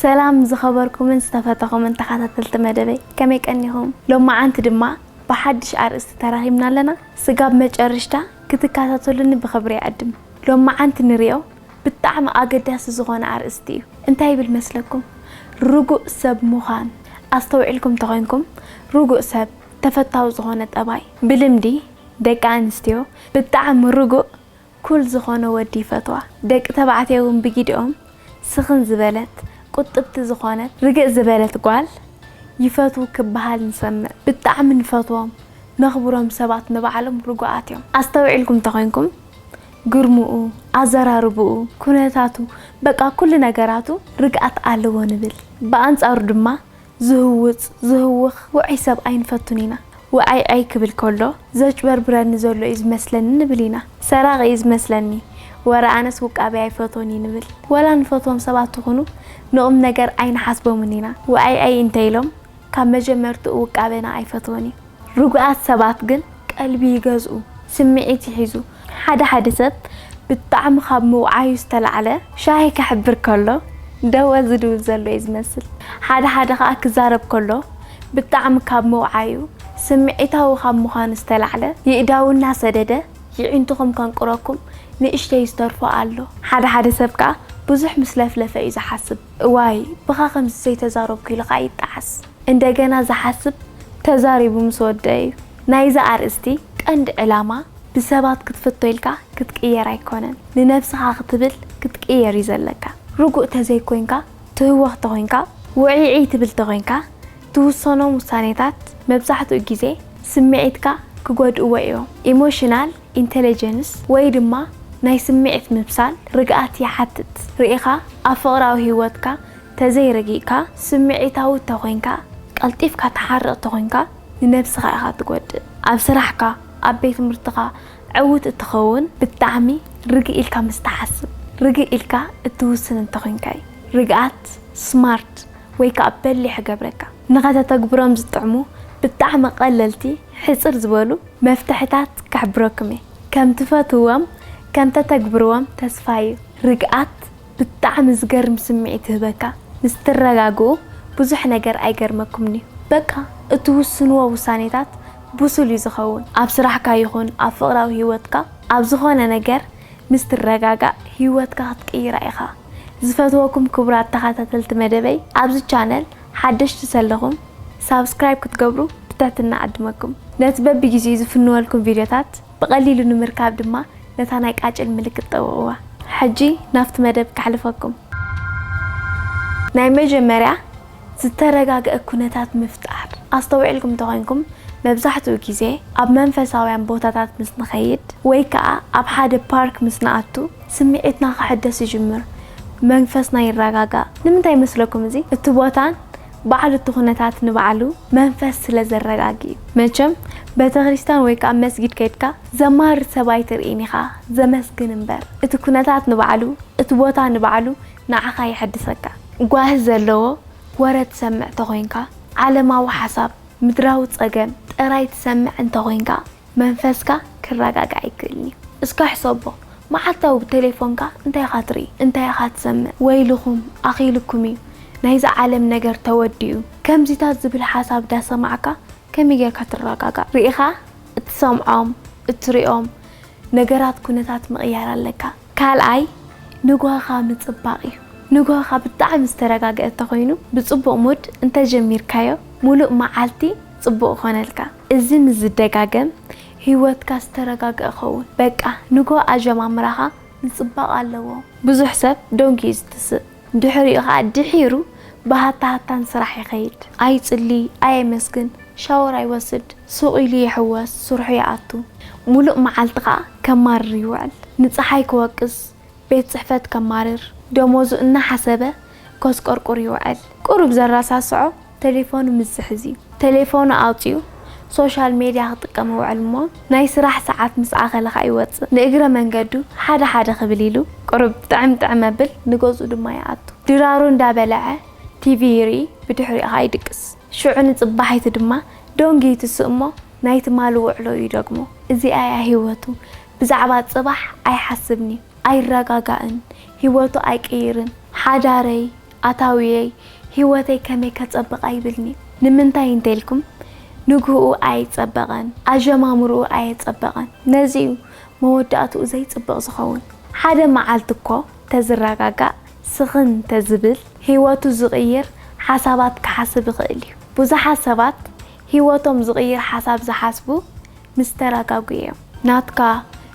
ሰላም ዝኸበርኩምን ዝተፈተኹምን ተኸታተልቲ መደበይ፣ ከመይ ቀኒኹም? ሎማዓንቲ ድማ ብሓድሽ ኣርእስቲ ተራኺብና ኣለና። ስጋብ መጨረሽታ ክትከታተሉኒ ብኽብሪ ይዕድም። ሎማዓንቲ ንሪኦ ብጣዕሚ ኣገዳሲ ዝኾነ ኣርእስቲ እዩ። እንታይ ይብል መስለኩም? ርጉእ ሰብ ምዃን። ኣስተውዒልኩም ተኾይንኩም፣ ርጉእ ሰብ ተፈታዊ ዝኾነ ጠባይ። ብልምዲ ደቂ ኣንስትዮ ብጣዕሚ ርጉእ ኩል ዝኾነ ወዲ ይፈትዋ። ደቂ ተባዕትዮ እውን ብጊድኦም ስኽን ዝበለት፣ ቁጥብቲ ዝኾነት፣ ርግእ ዝበለት ጓል ይፈትዉ ክበሃል ንሰምዕ። ብጣዕሚ ንፈትዎም፣ ነኽብሮም፣ ሰባት ንባዕሎም ርጉኣት እዮም። ኣስተውዒልኩም ተኾይንኩም፣ ግርምኡ፣ ኣዘራርብኡ፣ ኩነታቱ፣ በቃ ኩሉ ነገራቱ ርግኣት ኣለዎ ንብል። ብኣንጻሩ ድማ ዝህውጽ፣ ዝህውኽ ውዑይ ሰብ ኣይንፈቱን ኢና። ውዓይ ዓይ ክብል ከሎ፣ ዘጭበርብረኒ ዘሎ እዩ ዝመስለኒ ንብል ኢና። ሰራቒ እዩ ዝመስለኒ፣ ወረ ኣነስ ውቃበይ ኣይፈቶን እዩ ንብል። ወላ ንፈትዎም ሰባት ትኹኑ፣ ንቑም ነገር ኣይንሓስቦምን ኢና። ውዓይ ዓይ እንተ ኢሎም፣ ካብ መጀመርትኡ ውቃበና ኣይፈትዎን እዩ። ርጉኣት ሰባት ግን ቀልቢ ይገዝኡ፣ ስምዒት ይሒዙ። ሓደ ሓደ ሰብ ብጣዕሚ ካብ ምውዓዩ ዝተላዕለ፣ ሻሂ ከሕብር ከሎ ደወ ዝድውል ዘሎ እዩ ዝመስል። ሓደ ሓደ ኸኣ ክዛረብ ከሎ ብጣዕሚ ካብ ምውዓዩ፣ ስምዒታዊ ካብ ምዃኑ ዝተላዕለ፣ የእዳዉ እናሰደደ የዒንትኹም ከንቁረኩም ንእሽተይ ዝተርፎ ኣሎ። ሓደ ሓደ ሰብ ከኣ ብዙሕ ምስ ለፍለፈ እዩ ዝሓስብ። እዋይ፣ ብኻ ከምዚ ዘይተዛረብኩ ኢሉ ኸኣ ይጠዓስ። እንደገና ዝሓስብ ተዛሪቡ ምስ ወደአ እዩ። ናይዚ ኣርእስቲ ቀንዲ ዕላማ ብሰባት ክትፍቶ ኢልካ ክትቅየር ኣይኮነን። ንነብስኻ ክትብል ክትቅየር እዩ ዘለካ። ርጉእ ተዘይኮይንካ፣ ትህወኽ ተኾይንካ፣ ውዕይዕይ ትብል ተኾይንካ፣ ትውሰኖም ውሳኔታት መብዛሕትኡ ግዜ ስምዒትካ ክጎድእዎ እዮም። ኢሞሽናል ኢንተለጀንስ ወይ ድማ ናይ ስምዒት ምብሳል ርግኣት ይሓትት። ርኢኻ ኣብ ፍቕራዊ ህይወትካ ተዘይረጊእካ፣ ስምዒታዊ ተኾይንካ፣ ቀልጢፍካ ትሓርቕ ተኾይንካ፣ ንነብስኻ ኢኻ ትጎድእ። ኣብ ስራሕካ፣ ኣብ ቤት ትምህርትኻ ዕዉት እትኸውን ብጣዕሚ ርግእ ኢልካ ምስ ትሓስብ፣ ርግእ ኢልካ እትውስን እንተኾይንካ እዩ። ርግኣት ስማርት ወይ ከኣ በሊሕ ይገብረካ። ንኸተተግብሮም ዝጥዕሙ ብጣዕሚ ቀለልቲ፣ ሕጽር ዝበሉ መፍትሕታት ክሕብረኩም እየ። ከም ትፈትውዎም፣ ከም ተተግብርዎም ተስፋ እዩ። ርግኣት ብጣዕሚ ዝገርም ስምዒት ይህበካ። ምስ ትረጋግኡ ብዙሕ ነገር ኣይገርመኩምን እዩ። በቃ እትውስንዎ ውሳኔታት ብሱል እዩ ዝኸውን። ኣብ ስራሕካ ይኹን ኣብ ፍቕራዊ ህይወትካ፣ ኣብ ዝኾነ ነገር ምስ ትረጋጋእ ህይወትካ ክትቅይራ ኢኻ። ዝፈትወኩም ክቡራት ተኸታተልቲ መደበይ፣ ኣብዚ ቻነል ሓደሽቲ ዘለኹም ሳብስክራይብ ክትገብሩ ብትሕትና እዕድመኩም። ነቲ በብግዜኡ ዝፍንወልኩም ቪድዮታት ብቐሊሉ ንምርካብ ድማ ነታ ናይ ቃጭል ምልክት ጠውቕዋ። ሕጂ ናብቲ መደብ ከሕልፈኩም። ናይ መጀመርያ፣ ዝተረጋግአ ኩነታት ምፍጣር። ኣስተውዒልኩም እንተኾይንኩም፣ መብዛሕትኡ ግዜ ኣብ መንፈሳውያን ቦታታት ምስ ንኸይድ ወይ ከኣ ኣብ ሓደ ፓርክ ምስ ንኣቱ፣ ስምዒትና ክሕደስ ይጅምር፣ መንፈስና ይረጋጋእ። ንምንታይ ይመስለኩም እዚ? እቲ ቦታን ባዕሉ እቲ ኩነታት ንባዕሉ መንፈስ ስለ ዘረጋግእ እዩ። መቸም ቤተክርስትያን ወይ ከኣ መስጊድ ከይድካ ዘማርር ሰብ ኣይትርእይን ኢኻ፣ ዘመስግን እምበር። እቲ ኩነታት ንባዕሉ፣ እቲ ቦታ ንባዕሉ ንዓኻ የሐድሰካ። ጓሂ ዘለዎ ወረ ትሰምዕ ተኾይንካ፣ ዓለማዊ ሓሳብ፣ ምድራዊ ጸገም ጥራይ ትሰምዕ እንተኾይንካ፣ መንፈስካ ክረጋጋእ ኣይክእልን እዩ። እስከ ሕሰቦ፣ መዓልታዊ ብቴሌፎንካ እንታይ ኢኻ ትርኢ? እንታይ ኢኻ ትሰምዕ? ወይልኹም፣ ኣኺልኩም እዩ፣ ናይዛ ዓለም ነገር ተወዲኡ፣ ከምዚታት ዝብል ሓሳብ ዳሰማዕካ ከመይ ጌርካ ትረጋጋእ? ርኢኻ እትሰምዖም፣ እትሪኦም ነገራት፣ ኩነታት ምቕያር ኣለካ። ካልኣይ፣ ንግሆኻ ምጽባቕ እዩ። ንግሆኻ ብጣዕሚ ዝተረጋግአ እንተኾይኑ፣ ብጽቡቕ ሙድ እንተጀሚርካዮ፣ ሙሉእ መዓልቲ ጽቡቕ ይኾነልካ። እዚ ምስ ዝደጋገም፣ ህይወትካ ዝተረጋግአ ይኸውን። በቃ፣ ንግሆ ኣጀማምራኻ ምጽባቕ ኣለዎ። ብዙሕ ሰብ ደንጉዩ እዩ ዝትስእ። ድሕሪኡ ኸኣ ድሒሩ ብሃታሃታን ስራሕ ይኸይድ። ኣይጽሊ፣ ኣየመስግን፣ ሻወር ኣይወስድ፣ ሱቕ ኢሉ ይሕወስ፣ ስርሑ ይኣቱ። ሙሉእ መዓልቲ ኸኣ ከማርር ይውዕል። ንጸሓይ ክወቅስ፣ ቤት ጽሕፈት ከማርር፣ ደሞዙ እናሓሰበ ከስቆርቁር ይውዕል። ቁሩብ ዘረሳስዖ ተሌፎኑ ምስ ዝሕዝ እዩ። ተሌፎኑ ኣውጺኡ ሶሻል ሜድያ ክጥቀም ይውዕል እሞ፣ ናይ ስራሕ ሰዓት ምስ ኣኸለ ኸኣ ይወጽእ። ንእግረ መንገዱ ሓደ ሓደ ክብል ኢሉ፣ ቁሩብ ጥዕም ጥዕም ኣብል፣ ንገዝኡ ድማ ይኣቱ። ድራሩ እንዳበልዐ ቲቪ ይርኢ፣ ብድሕሪኡ ኸኣ ይድቅስ። ሽዑ ንጽባሒቱ ድማ ደንጉዩ ይትስእ እሞ፣ ናይ ትማሊ ውዕሎ ይደግሞ። እዚኣ እያ ህይወቱ። ብዛዕባ ጽባሕ ኣይሓስብን እዩ። ኣይረጋጋእን፣ ህይወቱ ኣይቅይርን። ሓዳረይ፣ ኣታውየይ፣ ህይወተይ ከመይ ከጸብቓ ይብልኒ። ንምንታይ እንተልኩም፣ ንግህኡ ኣየጸበቐን፣ ኣጀማምርኡ ኣየጸበቐን። ነዚ እዩ መወዳእትኡ ዘይጽብቕ ዝኸውን። ሓደ መዓልቲ እኮ ተዝረጋጋእ፣ ስኽን ተዝብል፣ ህይወቱ ዝቕይር ሓሳባት ክሓስብ ይኽእል እዩ። ብዙሓት ሰባት ህይወቶም ዝቕይር ሓሳብ ዝሓስቡ ምስ ተረጋጉ እዮም። ናትካ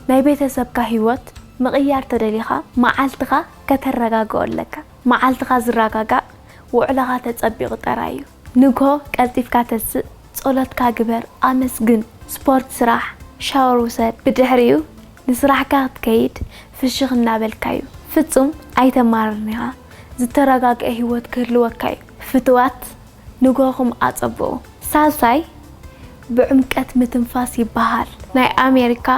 ናይ ቤተሰብካ ህይወት ምቕያር ተደሊኻ፣ መዓልትኻ ከተረጋግኦ ኣለካ። መዓልትኻ ዝረጋጋእ ውዕሎኻ ተጸቢቑ ጥራይ እዩ። ንግሆ ቀልጢፍካ ተስእ፣ ጸሎትካ ግበር፣ ኣመስግን፣ ስፖርት ስራሕ፣ ሻወር ውሰድ። ብድሕሪኡ ንስራሕካ ክትከይድ ፍሽኽ እናበልካ እዩ። ፍጹም ኣይተማርርን ኢኻ። ዝተረጋግአ ህይወት ክህልወካ እዩ። ፍትዋት ንግሆኹም ኣጸብቑ። ሳልሳይ ብዕምቀት ምትንፋስ ይበሃል። ናይ ኣሜሪካ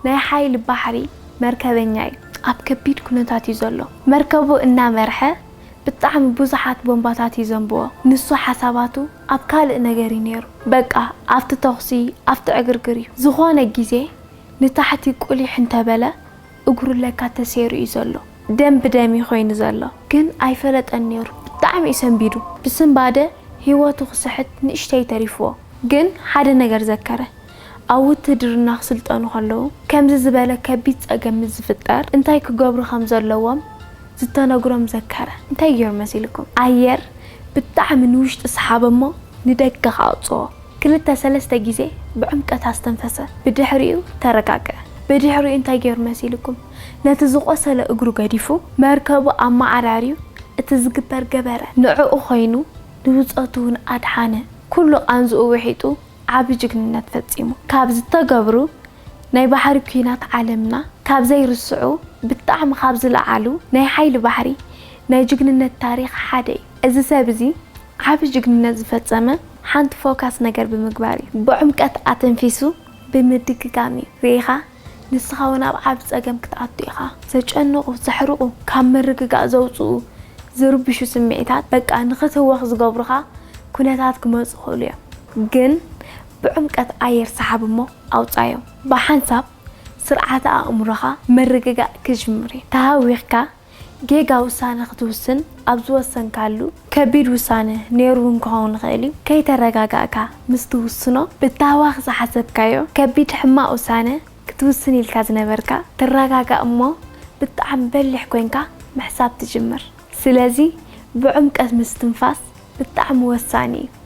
ናይ ሓይሊ ባሕሪ መርከበኛ እዩ። ኣብ ከቢድ ኩነታት እዩ ዘሎ። መርከቡ እናመርሐ ብጣዕሚ ብዙሓት ቦምባታት ይዘንብዎ። ንሱ ሓሳባቱ ኣብ ካልእ ነገር እዩ ነይሩ። በቃ ኣብቲ ተኹሲ፣ ኣብቲ ዕግርግር እዩ። ዝኾነ ግዜ ንታሕቲ ቁሊሕ እንተበለ እግሩ ለካ ተሰይሩ እዩ ዘሎ። ደም ብደም እዩ ኮይኑ ዘሎ። ግን ኣይፈለጠን ነይሩ። ብጣዕሚ እዩ ሰንቢዱ። ብስንባደ ህይወቱ ክስሕት ንእሽተይ ተሪፍዎ። ግን ሓደ ነገር ዘከረ። ኣብ ውትድርና ክስልጠኑ ከለዉ ከምዚ ዝበለ ከቢድ ጸገም ምስ ዝፍጠር እንታይ ክገብሩ ከም ዘለዎም ዝተነግሮም ዘከረ። እንታይ ገይሩ መሲልኩም? ኣየር ብጣዕሚ ንውሽጢ ሰሓበ እሞ ንደገ ከኣ ኣውጽኦ። ክልተ ሰለስተ ግዜ ብዕምቀት ኣስተንፈሰ። ብድሕሪኡ ተረጋግአ። ብድሕሪኡ እንታይ ገይሩ መሲልኩም? ነቲ ዝቖሰለ እግሩ ገዲፉ መርከቡ ኣመዓራርዩ እቲ ዝግበር ገበረ። ንዕኡ ኮይኑ ንብጾቱ እውን ኣድሓነ። ኩሉ ቃንዝኡ ውሒጡ ዓቢ ጅግንነት ፈጺሙ። ካብ ዝተገብሩ ናይ ባሕሪ ኲናት ዓለምና ካብ ዘይርስዑ ብጣዕሚ ካብ ዝለዓሉ ናይ ሓይሊ ባሕሪ ናይ ጅግንነት ታሪኽ ሓደ እዩ። እዚ ሰብ እዚ ዓቢ ጅግንነት ዝፈጸመ ሓንቲ ፎካስ ነገር ብምግባር እዩ። ብዕምቀት ኣተንፊሱ ብምድግጋም እዩ። ርኢኻ? ንስኻ እውን ኣብ ዓቢ ጸገም ክትኣቱ ኢኻ። ዘጨንቑ፣ ዘሕርቑ፣ ካብ ምርግጋእ ዘውጽኡ፣ ዝርብሹ ስምዒታት በቃ ንኽትህወኽ ዝገብሩኻ ኩነታት ክመጹ ይኽእሉ እዮም። ግን ብዕምቀት ኣየር ሰሓብ እሞ ኣውጻዮም። ብሓንሳብ ስርዓተ ኣእምሮኻ ምርግጋእ ክጅምር እዩ። ተሃዊኽካ ጌጋ ውሳነ ክትውስን ኣብ ዝወሰንካሉ፣ ከቢድ ውሳነ ነይሩ እውን ክኸውን ይኽእል እዩ። ከይተረጋጋእካ ምስ ትውስኖ፣ ብታህዋኽ ዝሓሰብካዮ ከቢድ ሕማቕ ውሳነ ክትውስን ኢልካ ዝነበርካ፣ ትረጋጋእ እሞ ብጣዕሚ በሊሕ ኮይንካ ምሕሳብ ትጅምር። ስለዚ ብዕምቀት ምስትንፋስ ብጣዕሚ ወሳኒ እዩ።